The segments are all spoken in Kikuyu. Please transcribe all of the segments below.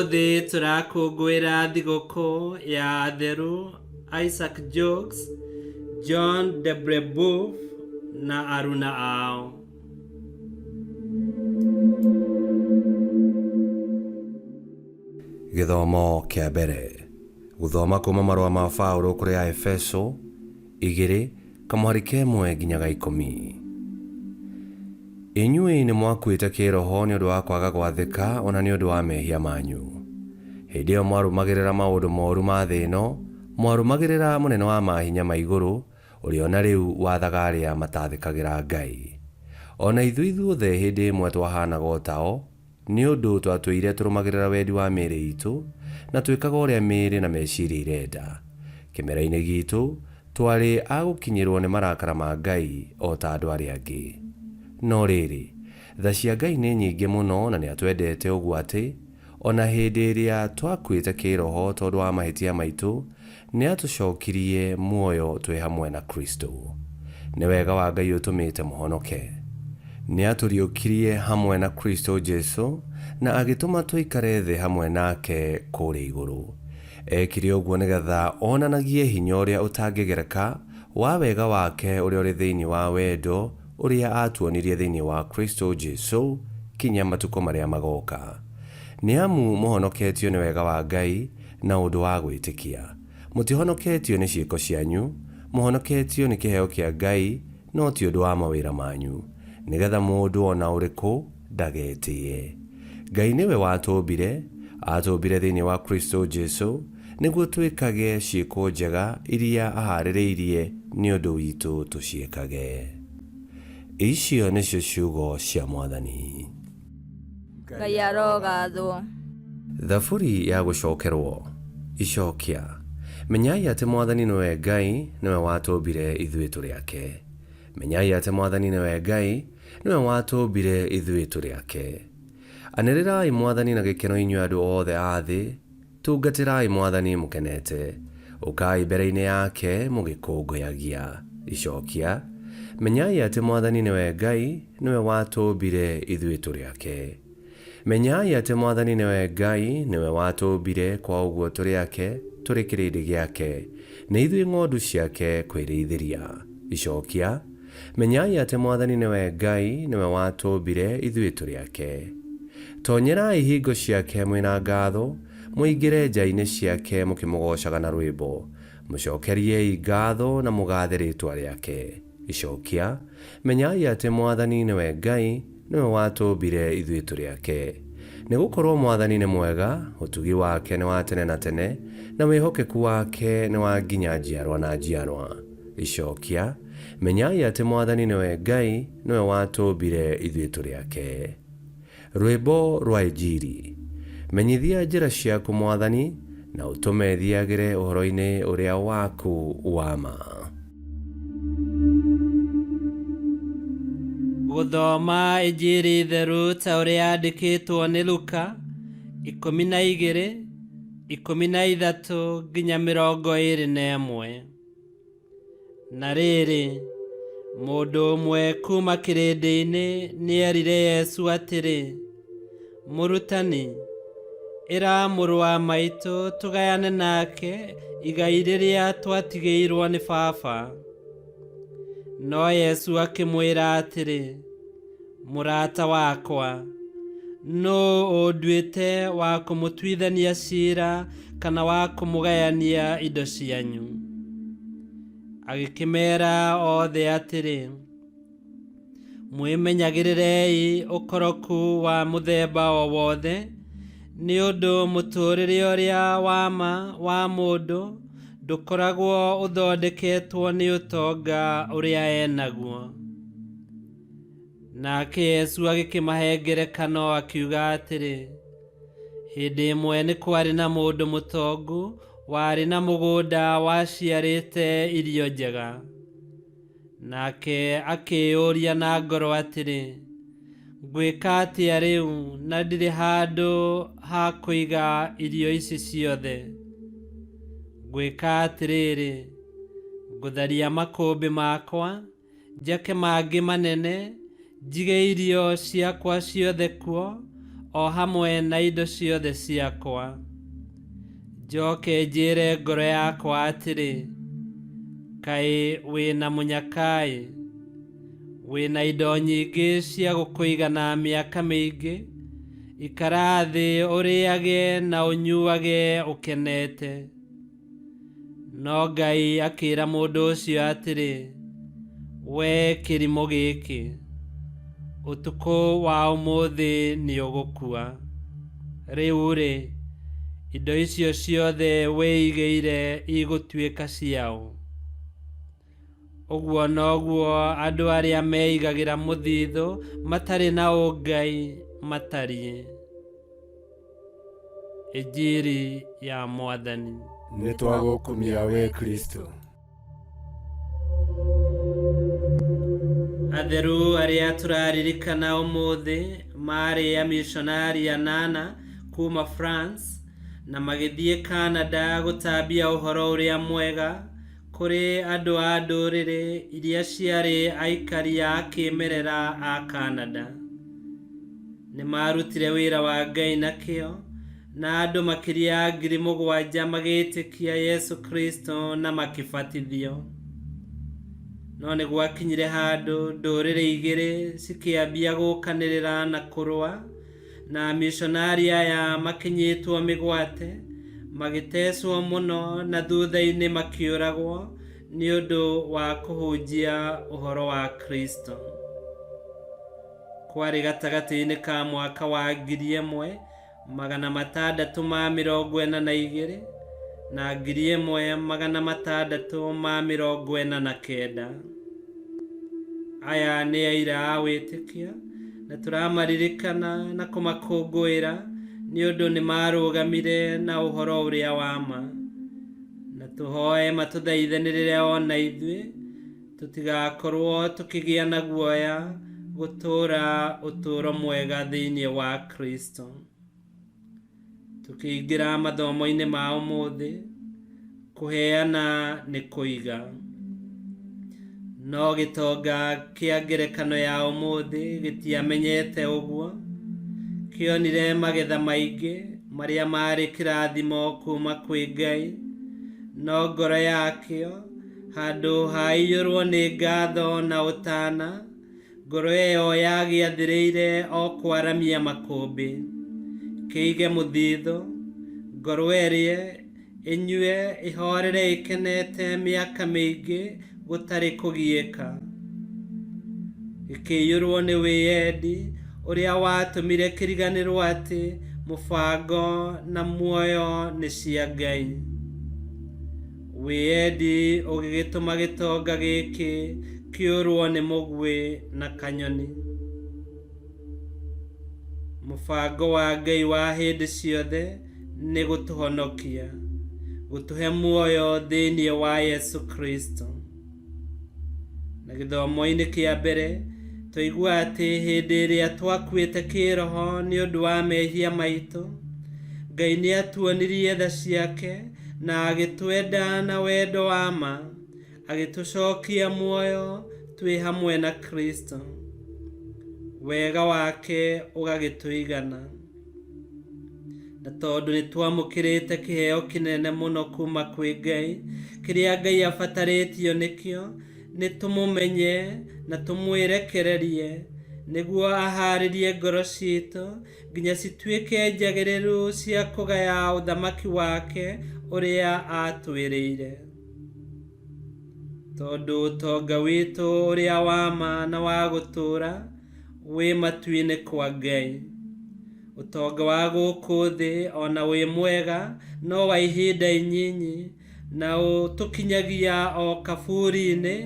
Ũmũthĩ tũrakũngũĩra thigũkũ ya atheru Isaac Jogues, John de Brebeuf na aruna ao. Gĩthomo kĩa mbere. Gũthoma kuuma marũa ma Paũlũ kũrĩ Aefeso, igĩrĩ, kamũhari ka ĩmwe nginya ga ikũmi. Inyuĩ nĩ mwakuĩte kĩĩroho nĩ ũndũ wa kwaga gwathĩka o na nĩ ũndũ wa mehia manyu. Hĩndĩ ĩyo mwarũmagĩrĩra maũndũ moru ma thĩ ĩno, mwarũmagĩrĩra mũnene wa mahinya ma igũrũ, ũrĩa o na rĩu wathaga arĩa matathĩkagĩra Ngai. O na ithuĩ ithuothe hĩndĩ ĩmwe twahaanaga o tao, Nĩ ũndũ twatũire tũrũmagĩrĩra wendi wa mĩĩrĩ itũ, na twĩkaga ũrĩa mĩĩrĩ na meciria irenda. Kĩmera-inĩ gitũ, twarĩ a gũkinyĩrũo nĩ marakara ma Ngai o ta andũ arĩa angĩ. No rĩrĩ, tha cia Ngai nĩ nyingĩ mũno na nĩatwendete ũguo atĩ, o na hĩndĩ ĩrĩa twakuĩte kĩĩroho tondũ wa mahĩtia maitũ, nĩatũcokirie muoyo twĩ hamwe na Kristo. Nĩ wega wa Ngai ũtũmĩte mũhonoke. Nĩatũriũkirie hamwe na Kristo Jesu na agĩtũma tũikare thĩ hamwe nake kũrĩa igũrũ. Eekire ũguo nĩ getha onanagie hinya ũrĩa ũtangĩgereka wa wega wake ũrĩa ũrĩ thĩinĩ wa wendo ũrĩa aatuonirie thĩinĩ wa Kristo Jesu kinya matukũ marĩa magoka. Nĩ amu mũhonoketio nĩ wega wa Ngai na ũndũ wa gwĩtĩkia. Mũtihonoketio nĩ ciĩko cianyu, mũhonoketio nĩ kĩheo kĩa Ngai, no ti ũndũ wa mawĩra manyu, nĩ getha mũndũ o na ũrĩkũ ndagetĩe. Ngai nĩwe watũũmbire, aatũũmbire thĩinĩ wa Kristo Jesu, nĩguo twĩkage ciĩko njega iria ahaarĩrĩirie nĩ ũndũ witũ tũciĩkage. Icio nĩcio ciugo cia Mwathani. Ngai arogathwo. Thaburi ya gũcokerwo. Icokia. Menyai atĩ Mwathani nĩwe Ngai, nĩwe watũũmbire ithuĩ tũrĩ ake. Menyai atĩ Mwathani nĩwe Ngai, nĩwe watũũmbire ithuĩ tũrĩ ake. Anĩrĩrai Mwathani na gĩkeno inyuĩ andũ othe a thĩ, Tungatĩrai Mwathani mũkenete, ũkai mbere-inĩ yake mũgĩkũngũyagia. Icokia, Menyai atĩ Mwathani nĩwe Ngai, nĩwe watũũmbire ithuĩ tũrĩ ake. Menyai atĩ Mwathani nĩwe Ngai, nĩwe watũũmbire, kwa ũguo tũrĩ ake, tũrĩ kĩrĩndĩ gĩake, nĩ ithuĩ ng'ondu ciake kwĩrĩithĩria. Icokia, Menyai atĩ Mwathani nĩwe Ngai, nĩwe watũũmbire, ithuĩ tũrĩ ake. Tonyerai ihingo ciake mwĩ na ngatho, mũingĩre nja-inĩ ciake mũkĩmũgoocaga na rwĩmbo. Mũcokeriei ngatho na mũgathe rĩĩtwa rĩake. Icokia, Menyai atĩ Mwathani nĩwe Ngai, nĩwe watũũmbire, ithuĩ tũrĩ ake. Nĩ gũkorũo Mwathani nĩ mwega, ũtugi wake nĩ wa tene na tene, na wĩhokeku wake nĩ wa nginya njiarwa na njiarwa. Icokia, Menyai atĩ Mwathani nĩwe Ngai, nĩwe watũũmbire, ithuĩ tũrĩ ake. Rwĩmbo rwa Injiri. Menyithia njĩra ciaku, Mwathani, na ũtũme thiagĩre ũhoro-inĩ ũrĩa waku wa ma. Gũthoma Injiri theru ta ũrĩa yandĩkĩtwo nĩ Luka, 12, 13 nginya 21. Na rĩrĩ, mũndũ ũmwe kuuma kĩrĩndĩ-inĩ nĩerire Yesu atĩrĩ, Mũrutani, ĩra mũrũ wa maitũ tũgayane nake igai rĩrĩa twatigĩirwo nĩ baba. No Yesu akĩmwĩra atĩrĩ, Mũrata wakwa, nũũ ũnduĩte wa kũmũtuithania ciira kana wa kũmũgayania indo cianyu? Agĩkĩmeera othe atĩrĩ, Mwĩmenyagĩrĩrei ũkoroku wa mũthemba o wothe, nĩ ũndũ mũtũũrĩre ũrĩa wa ma wa mũndũ ndũkoragwo ũthondeketwo nĩ ũtonga ũrĩa e naguo. Nake Yesu agĩkĩmahe ngerekano akiuga atĩrĩ, Hĩndĩ ĩmwe nĩ kwarĩ na mũndũ mũtongu warĩ na mũgũnda waciarĩte irio njega. Nake akĩĩyũria na ngoro atĩrĩ, 'Ngwĩka atĩa rĩu na ndirĩ handũ ha kũiga irio ici ciothe? Ngwĩka atĩrĩrĩ, ngũtharia makũmbĩ makwa, Njake mangĩ manene, njige irio ciakwa ciothe kuo, o hamwe na indo ciothe ciakwa. Njoke njĩre ngoro yakwa atĩrĩ, kaĩ wĩna mũnyaka-ĩ, wĩna indo nyingĩ cia gũkũigana mĩaka mĩingĩ, ikara thĩ ũrĩage na ũnyuage ũkenete. No Ngai akĩra mũndũ ũcio atĩrĩ, we kĩrimũ gĩkĩ, ũtukũ wa ũmũthĩ nĩũgũkua. Rĩu-rĩ, indo icio ciothe wĩigĩire igũtuĩka ciaũ? Ũguo noguo andũ arĩa meigagĩra mũthithũ matarĩ na ũngai matariĩ. Injiri ya Mwathani. Nĩ twagũkumia we Kristo. Atheru arĩa tũraririkana ũmũthĩ maarĩ amishonari anana kuma France na magĩthiĩ Canada gũtambia ũhoro ũrĩa mwega kũrĩ andũ a ndũrĩrĩ iria ciarĩ aikari a kĩmerera a Canada. Nĩ maarutire wĩra wa Ngai na kĩyo na andũ makĩria ya 7,000 magĩĩtĩkia Yesu Kristo na makĩbatithio. No nĩ gwakinyire handũ ndũrĩrĩ igĩrĩ cikĩambia gũkanĩrĩra na kũrũa, na amishonari aya makĩnyitwo mĩgwate, magĩtecwo mũno na thutha-inĩ makĩũragwo nĩ ũndũ wa kũhunjia ũhoro wa Kristo. Kwarĩ gatagatĩ-inĩ ka mwaka wa 1642 na 1649. Aya nĩ aira a wĩtĩkio na tũramaririkana na kũmakũngũĩra nĩ ũndũ nĩ marũgamire na ũhoro ũrĩa wa ma. Na tũhoe matũthaithanĩrĩre o na ithuĩ tũtigakorwo tũkĩgĩa na guoya gũtũũra ũtũũro mwega thĩinĩ wa Kristo. Tũkĩingĩra mathomo-inĩ ma ũmũthĩ, kũheana nĩ kũiga. No gĩtonga kĩa ngerekano ya ũmũthĩ gĩtiamenyete ũguo. Kĩonire magetha maingĩ marĩa marĩ kĩrathimo kuma kwĩ Ngai, no ngoro yakĩo handũ ha iyũrwo nĩ ngatho na ũtana, ngoro ĩyo yagĩathĩrĩire o kwaramia makũmbĩ. Kĩige mũthithũ, ngoro ĩrĩe, ĩnyue, ĩhorere ĩkenete mĩaka mĩingĩ gũtarĩ kũgiĩka. Gĩkĩiyũrwo nĩ wĩyendi ũrĩa watũmire kĩriganĩrwo atĩ mũbango na muoyo nĩ cia Ngai. Wĩyendi ũgĩgĩtũma gĩtonga gĩkĩ kĩũrwo nĩ mũguĩ na kanyoni. Mũbango wa Ngai wa hĩndĩ ciothe nĩ gũtũhonokia, gũtũhe muoyo thĩinĩ wa Yesu Kristo. Na gĩthomo-inĩ kĩa mbere twaigua atĩ hĩndĩ ĩrĩa twakuĩte kĩroho nĩ ũndũ wa mehia maitũ, Ngai nĩ atuonirie tha ciake na agĩtwenda na wendo wa ma, agĩtũcokia muoyo twĩ hamwe na Kristo. Wega wake ũgagĩtũigana. Na tondũ nĩ twamũkĩrĩte kĩheo kĩnene mũno kuma kwĩ Ngai, kĩrĩa Ngai abatarĩtio nĩkĩo, nĩ tũmũmenye na tũmwĩrekererie nĩguo aharĩrie ngoro citũ nginya cituĩke njagĩrĩru cia kũgaya ũthamaki wake ũrĩa atwĩrĩire. Tondũ ũtonga witũ ũrĩa wa ma na wa gũtũũra wĩ matu-inĩ kwa Ngai. Ũtonga wa gũkũ thĩ ona wĩ mwega no wa ihinda inyinyi na ũtũkinyagia o kaburi-inĩ,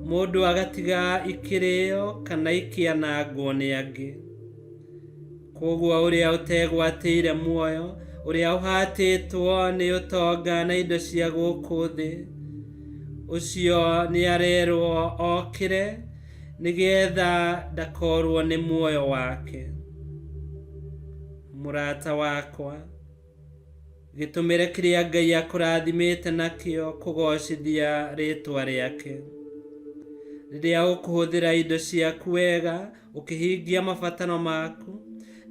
mũndũ agatiga ikĩrĩo kana ikĩanangwo nĩ angĩ. Koguo ũrĩa ũtegwatĩire muoyo, ũrĩa ũhatĩtwo nĩ ũtonga na indo cia gũkũ thĩ, ũcio nĩ arerwo okĩre nĩgetha ndakorwo nĩ muoyo wake. Mũrata wakwa, gĩtũmĩre kĩrĩa Ngai akũrathimĩte nakĩo kũgocithia rĩtwa rĩake. Rĩrĩa ũkũhũthĩra indo ciaku wega ũkĩhingia mabataro maku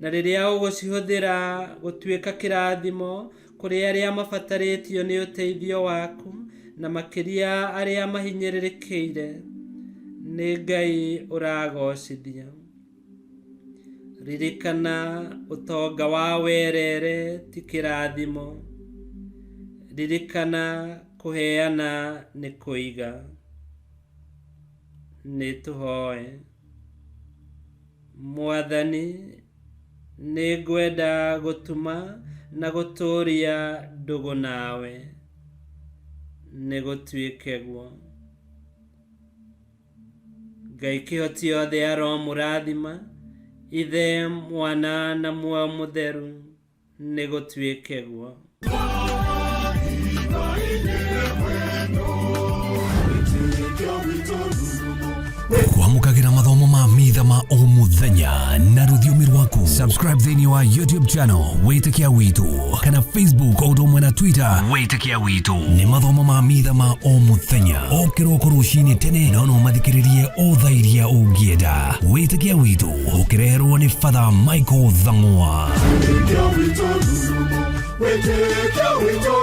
Na rĩrĩa ũgũcihũthĩra gũtuĩka kĩrathimo kũrĩ arĩa mabatarĩtio nĩ ũteithio waku, na makĩria arĩa mahinyĩrĩrĩkĩire, nĩ Ngai ũragocithia. Ririkana ũtonga wa werere ti kĩrathimo. Ririkana kũheana nĩ kũiga. Nĩ tũhoe. Mwathani, nĩ ngwenda gũtuma na gũtũũria ndũgũ nawe. Nĩ gũtuĩke guo. Ngai kĩhoti othe aromũrathima, Ithe, Mwana na Muoyo Mũtheru. Nĩ gũtuĩke guo. Kwamũkagĩra mathomo ma mitha ma o mũthenya na rũthiomi rwaku. Subscribe thĩinĩ wa YouTube channel Wĩtĩkia Witũ kana Facebook o ũndũ ũmwe na Twitter Wĩtĩkia Witũ. Nĩ mathomo ma mitha ma o mũthenya o kĩroko rũcinĩ tene, no no mathikĩrĩrie o thaa iria ũngĩenda. Wĩtĩkia Witũ ũkĩreherwo nĩ Father Michael Thang'wa. Wĩtĩkia witũ rurumo, wĩtĩkia witũ.